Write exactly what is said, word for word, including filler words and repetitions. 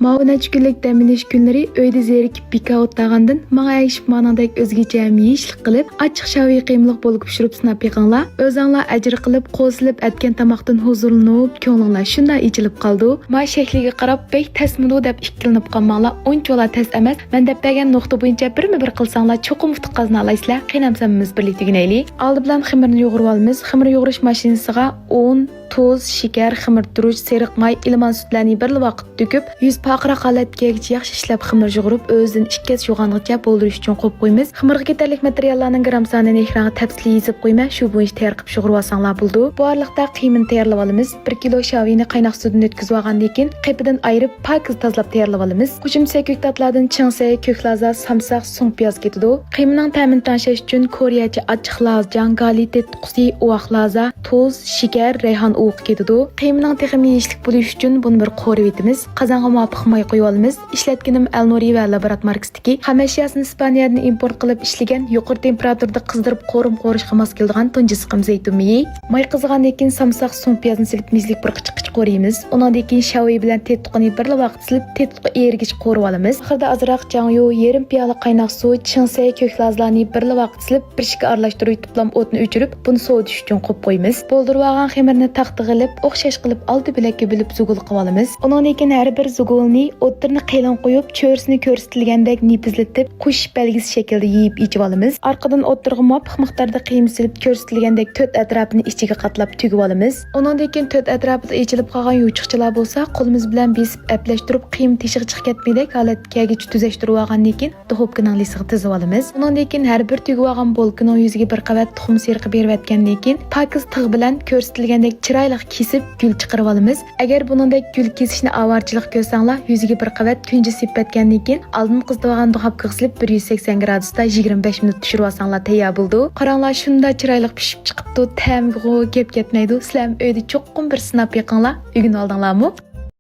ماۋۇ نەچچە كۈنلۈك دەم ئېلىش كۈنلىرى ئۆيدە زېرىكىپ بىكار ئولتۇرغاندىن، ماڭا ئەگىشىپ مانىڭدەك ئۆزگىچە ھەم يېيىشلىك قىلىپ، ئاچچىق شاۋى قىيمىلىق بولكا پىشۇرۇپ سىناپ بېقىڭلار. ئۆزۈڭلار ئەجىر قىلىپ، قول سېلىپ ئەتكەن تاماقتىن ھۇزۇرلىنىپ، كۆڭلۈڭلار شۇنداق ئېچىلىپ قالىدۇ. ما شەكلىگە قاراپ بەك تەسمىدۇ دەپ ئىككىلىنىپ قالماڭلار، ئۇنچىۋالا تەس ئەمەس. مەن دەپ بەرگەن نۇقتا بويىچە بىرمۇ بىر قىلساڭلار، چوقۇم ئۇتۇق قازىنالايسىلەر. قېنى ئەمسە ھەممىمىز بىرلىكتە ئۆگىنەيلى. ئالدى بىلەن خېمىرنى يۇغۇرۇۋالىمىز. خېمىر يۇغۇرۇش ماشىنىسىغا ئۇن، تۇز، شېكەر، خېمىر تۇرۇچ، سېرىق ماي، ئىلمان سۈتلەرنى بىرلا ۋاقىت تۆكۈپ، يۈز پارقىراق ھالەتكە كەلگۈچە ياخشى ئىشلەپ خېمىر يۇغۇرۇپ، ئۆزىدىن ئىككى ھەسسە يوغانغىچە بولدۇرۇش ئۈچۈن قويۇپ قويىمىز. خېمىرغا كېتەرلىك ماتېرىياللارنىڭ گرام سانىنى ئېكرانغا تەپسىلىي يېزىپ قويىمەن، شۇ بويىچە تەييار قىلىپ يۇغۇرۇۋالساڭلار بولىدۇ. بۇ ئارىلىقتا قىيمىنى تەييارلىۋالىمىز. بىر كىلو شاۋىنى قايناق سۈتىدىن ئۆتكۈزۈۋالغاندىن كېيىن، قېپىدىن ئايرىپ، پاكىز تازىلاپ تەييارلىۋالىمىز. قوشۇمچە كۆكتاتلاردىن چىڭسەي، كۆك لازا، سامساق، سۇڭ پىياز كېتىدۇ. قىيمىنىڭ تەمىنى تەڭشەش ئۈچۈن كورېيەچە ئاچچىق لازجاڭ، گالى تېتىتقۇسى، ئۇۋاق لازا، تۇز، شېكەر، رەيھان ئۇۋىقى كېتىدۇ. قىيمىنىڭ تېخىمۇ يېيىشلىك بولۇشى ئۈچۈن بۇنى بىر قورۇۋېتىمىز. قازانغا مۇۋاپىق ماي قۇيۇۋالىمىز. ئىشلەتكىنىم ئەلنۇرى ۋە لابرات ماركىسىدىكى خام ئەشياسىنى ئىسپانىيەدىن ئىمپورت قىلىپ ئىشلىگەن، يۇقىرى تېمپېراتۇرىدا قىزدۇرۇپ قورۇم قورۇشقا ماس كېلىدىغان تۇنجى سىقىم زەيتۇن مېيى. ماي قىزىغاندىن كېيىن سامساق، سۇڭ پىيازنى سېلىپ مېزىلىك بىر قىچا قىچا قورۇيمىز. ئۇنىڭدىن كېيىن شاۋيى بىلەن تېتىتقۇنى بىرلا ۋاقىت سېلىپ، تېتىتقۇ ئېرىگىچە قورۇۋالىمىز. ئاخىرىدا ئازراق جاڭيۇ، يېرىم پىيالە قايناق سۇ، چىڭسەي، كۆك لازلارنى بىرلا ۋاقىت سېلىپ، بىر ئىككى ئارىلاشتۇرۇپ، توپلام ئوتنى ئۆچۈرۈپ، بۇنى سوۋۇتۇش ئۈچۈن قويۇپ قويىمىز. بولدۇرۇۋالغان خېمىرنى تاختىغا ئېلىپ، ئوخشاش قىلىپ ئالتە بۆلەككە بۆلۈپ زۇگۇل قىلىۋالىمىز. ئۇنىڭدىن كېيىن ھەر بىر زۇگۇلنى ئوتتۇرىنى قېلىن قويۇپ، چۆرىسىنى كۆرسىتىلگەندەك نېپىزلىتىپ، قوشۇش بەلگىسى شەكلىدە يېيىپ ئېچىۋالىمىز. ئارقىدىن ئوتتۇرىغا مۇۋاپىق مىقداردا قىيما سېلىپ، كۆرسىتىلگەندەك تۆت ئەتراپىنى ئىچىگە قاتلاپ تۈگۈۋالىمىز. ئۇنىڭدىن كېيىن تۆت ئەتراپىدا ئېچىلىپ قالغان يوچۇقچىلار بولسا، قولىمىز بىلەن بېسىپ ئەپلەشتۈرۈپ، قىيما تېشىغا چىقىپ كەتمىگۈدەك ھالەتكە كەلگۈچە تۈزەشتۈرۈۋالغاندىن كېيىن، دۇخوپكىنىڭ لىسىغا تىزىۋالىمىز. ئۇنىڭدىن كېيىن ھەر بىر تۈگۈۋالغان بولكىنىڭ يۈزىگە بىر قەۋەت تۇخۇم سېرىقى بېرىۋەتكەندىن كېيىن، پاكىز تىغ بىلەن كۆرسىتىلگەندەك چىرايلىق كېسىپ، گۈل چىقىرىۋالىمىز. ئەگەر بۇنىڭدەك گۈل كېسىشنى ئاۋارىچىلىق كۆرسەڭلار، يۈزىگە بىر قەۋەت كۈنجۈت سېپىپ ئەتكەندىن كېيىن، ئالدىن قىزىتىۋالغان دۇخوپكىغا سېلىپ، بىر يۈز سەكسەن گرادۇستا يىگىرمە بەش مىنۇت پىشۇرۇۋالساڭلار تەييار بولىدۇ. قاراڭلار، شۇنداق چىرايلىق پىشىپ چىقىپتۇ. تەمىگىغۇ گەپ كەتمەيدۇ. سىلەرمۇ ئۆيدە چوقۇم بىر سىناپ بېقىڭلار. ئۆگىنىۋالدىڭلارمۇ؟